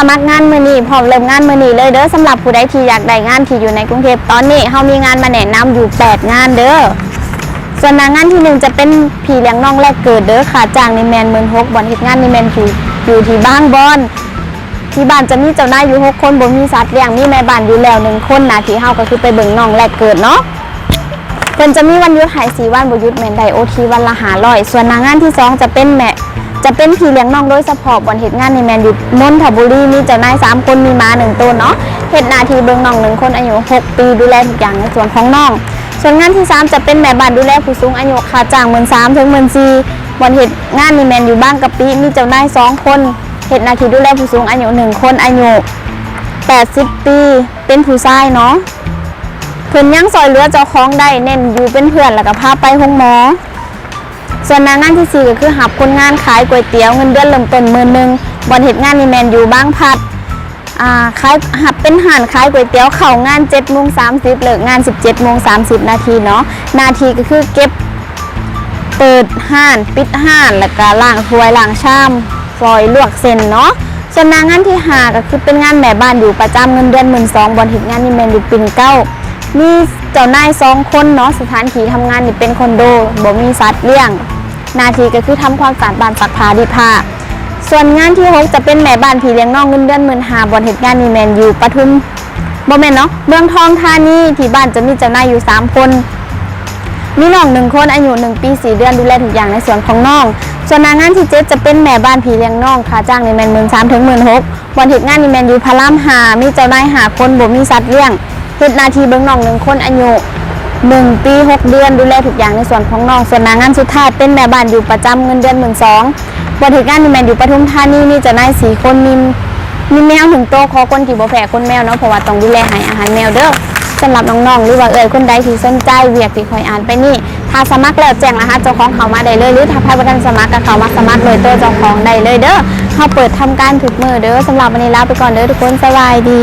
ສະໝັກງານມື້ນີ້ ພ້ອມເລີ່ມງານມື້ນີ້ເລີຍເດີ. ສຳລັບຜູ້ໃດທີ່ຢາກໄດ້ງານທີ່ຢູ່ໃນກຸງເທບ ຕອນນີ້ເຮົາມີງານມາແນະນຳຢູ່ແປດງານເດີ. ສ່ວນໜ້າງານທີໜຶ່ງຈະເປັນພີ່ລ້ຽງນ້ອງແລກເກີດເດີ. ຄ່າຈ້າງນີ້ແມ່ນໝື່ນຫົກ ບ່ອນເຮັດງານນີ້ແມ່ນຢູ່ ຢູ່ທີ່ບາງບອນ. ທີ່ບ້ານຈະມີເຈົ້ານາຍຢູ່ຫົກຄົນ ບໍ່ມີສັດລ້ຽງ ມີແມ່ບ້ານຢູ່ແລ້ວໜຶ່ງຄົນ. ໜ້າທີ່ເຮົາກໍຄືໄປເບິ່ງນ້ອງແລກເກີດເນາະ. ເພິ່ນຈະມີວັນຢຸດໃຫ້ສີ່ວັນ ບໍ່ຢຸດແມ່ນໄດ້ໂອທີວັນລະຫ້າຮ້ອຍ. ສ່ວນໜ້າງານທີສອງຈະເປັນແມ່ ຈະເປັນພີ່ລ້ຽງນ້ອງໂດຍສະເພາະ. ບ່ອນເຮັດງານນີ້ແມ່ນຢູ່ນົນທະບູລີ ມີເຈົ້ານາຍສາມຄົນ ມີໝາໜຶ່ງໂຕເນາະ. ເຮັດໜ້າທີ່ເບິ່ງນ້ອງໜຶ່ງຄົນ ອາຍຸຫົກປີ ດູແລທຸກຢ່າງໃນສ່ວນຂອງນ້ອງ. ສ່ວນງານທີສາມຈະເປັນແມ່ບ້ານດູແລຜູ້ສູງອາຍຸ ຄ່າຈ້າງໝື່ນສາມ ເຖິງໝື່ນສີ່. ບ່ອນເຮັດງານນີ້ແມ່ນຢູ່ບາງກະປິ ມີເຈົ້ານາຍສອງຄົນ. ເຮັດໜ້າທີ່ດູແລຜູ້ສູງອາຍຸໜຶ່ງຄົນ ອາຍຸແປດສິບປີ ເປັນຜູ້ຊາຍເນາະ. ເພິ່ນຍັງຊ່ອຍເຫຼືອເຈົ້າຂອງໄດ້ ເນັ້ນຢູ່ເປັນເພື່ອນ ແລ້ວກໍພາໄປໂຮງໝໍ. ສ່ວນໜ້າງານທີສີ່ກໍຄືຮັບຄົນງານຂາຍກ໋ວຍຕຽວ ເງິນເດືອນເລີ່ມຕົ້ນໝື່ນໜຶ່ງ. ບ່ອນເຮັດງານນີ້ແມ່ນຢູ່ບາງພລັດ ອ່າ ຂາຍ ຮັບເປັນຮ້ານຂາຍກ໋ວຍຕຽວ ເຂົ້າງານເຈັດໂມງສາມສິບ ເລີກງານສິບເຈັດໂມງສາມສິບນາທີເນາະ. ໜ້າທີ່ກໍຄືເກັບ ເປີດຮ້ານ ປິດຮ້ານ ແລ້ວກະລ້າງຖ້ວຍລ້າງຊາມ ຊ່ອຍລວກເສັ້ນເນາະ. ສ່ວນໜ້າງານທີຫ້າກໍຄືເປັນງານແມ່ບ້ານຢູ່ປະຈຳ ເງິນເດືອນໝື່ນສອງ. ບ່ອນເຮັດງານນີ້ແມ່ນຢູ່ປິ່ນເກົ້າ ມີເຈົ້ານາຍສອງຄົນເນາະ. ສະຖານທີ່ທຳງານນີ້ເປັນຄອນໂດ ບໍ່ມີສັດລ້ຽງ. ໜ້າທີ່ກໍຄືທຳຄວາມສະອາດບ້ານ ຊັກຜ້າ ລີດຜ້າ. ສ່ວນງານທີຫົກຈະເປັນແມ່ບ້ານພີ່ລ້ຽງນ້ອງ ເງິນເດືອນໝື່ນຫ້າ. ບ່ອນເຮັດງານນີ້ແມ່ນຢູ່ປະທຸມ ບໍ່ແມ່ນເນາະ ເມືອງທອງທານີ. ທີ່ບ້ານຈະມີເຈົ້ານາຍຢູ່ສາມຄົນ ມີນ້ອງໜຶ່ງຄົນ ອາຍຸໜຶ່ງປີສີ່ເດືອນ ດູແລທຸກຢ່າງໃນສ່ວນຂອງນ້ອງ. ສ່ວນໜ້າງານທີເຈັດຈະເປັນແມ່ບ້ານພີ່ລ້ຽງນ້ອງ ຄ່າຈ້າງນີ້ແມ່ນໝື່ນສາມ ເຖິງໝື່ນຫົກ. ບ່ອນເຮັດງານນີ້ແມ່ນຢູ່ພະລາມຫ້າ ມີເຈົ້ານາຍຫ້າຄົນ ບໍ່ມີສັດລ້ຽງ. ເຮັດໜ້າທີ່ເບິ່ງນ້ອງໜຶ່ງຄົນ ອາຍຸໜຶ່ງປີຫົກເດືອນ ດູແລທຸກຢ່າງໃນສ່ວນຂອງນ້ອງ. ສ່ວນໜ້າງານສຸດທ້າຍເປັນແມ່ບ້ານຢູ່ປະຈຳ ເງິນເດືອນໝື່ນສອງ. ບ່ອນເຮັດງານນີ້ແມ່ນຢູ່ປະທຸມທານີ ມີເຈົ້ານາຍສີ່ຄົນ ມີ ມີແມວໜຶ່ງໂຕ. ຂໍຄົນທີ່ບໍ່ແພ້ຂົນແມວເນາະ ເພາະວ່າຕ້ອງດູແລໃຫ້ອາຫານແມວເດີ. ສຳລັບນ້ອງໆ ຫຼືວ່າເອື້ອຍຄົນໃດທີ່ສົນໃຈວຽກທີ່ຂ້ອຍອ່ານໄປນີ້ ຖ້າສະໝັກແລ້ວແຈ້ງລະຫັດເຈົ້າຂອງເຂົ້າມາໄດ້ເລີຍ ຫຼືຖ້າໃຜບໍ່ທັນສະໝັກກໍເຂົ້າມາສະໝັກໂດຍຕົວເຈົ້າຂອງໄດ້ເລີຍເດີ. ເຮົາເປີດທຳການທຸກມື້ເດີ. ສຳລັບມື້ນີ້ລາໄປກ່ອນເດີທຸກຄົນ ສະບາຍດີ.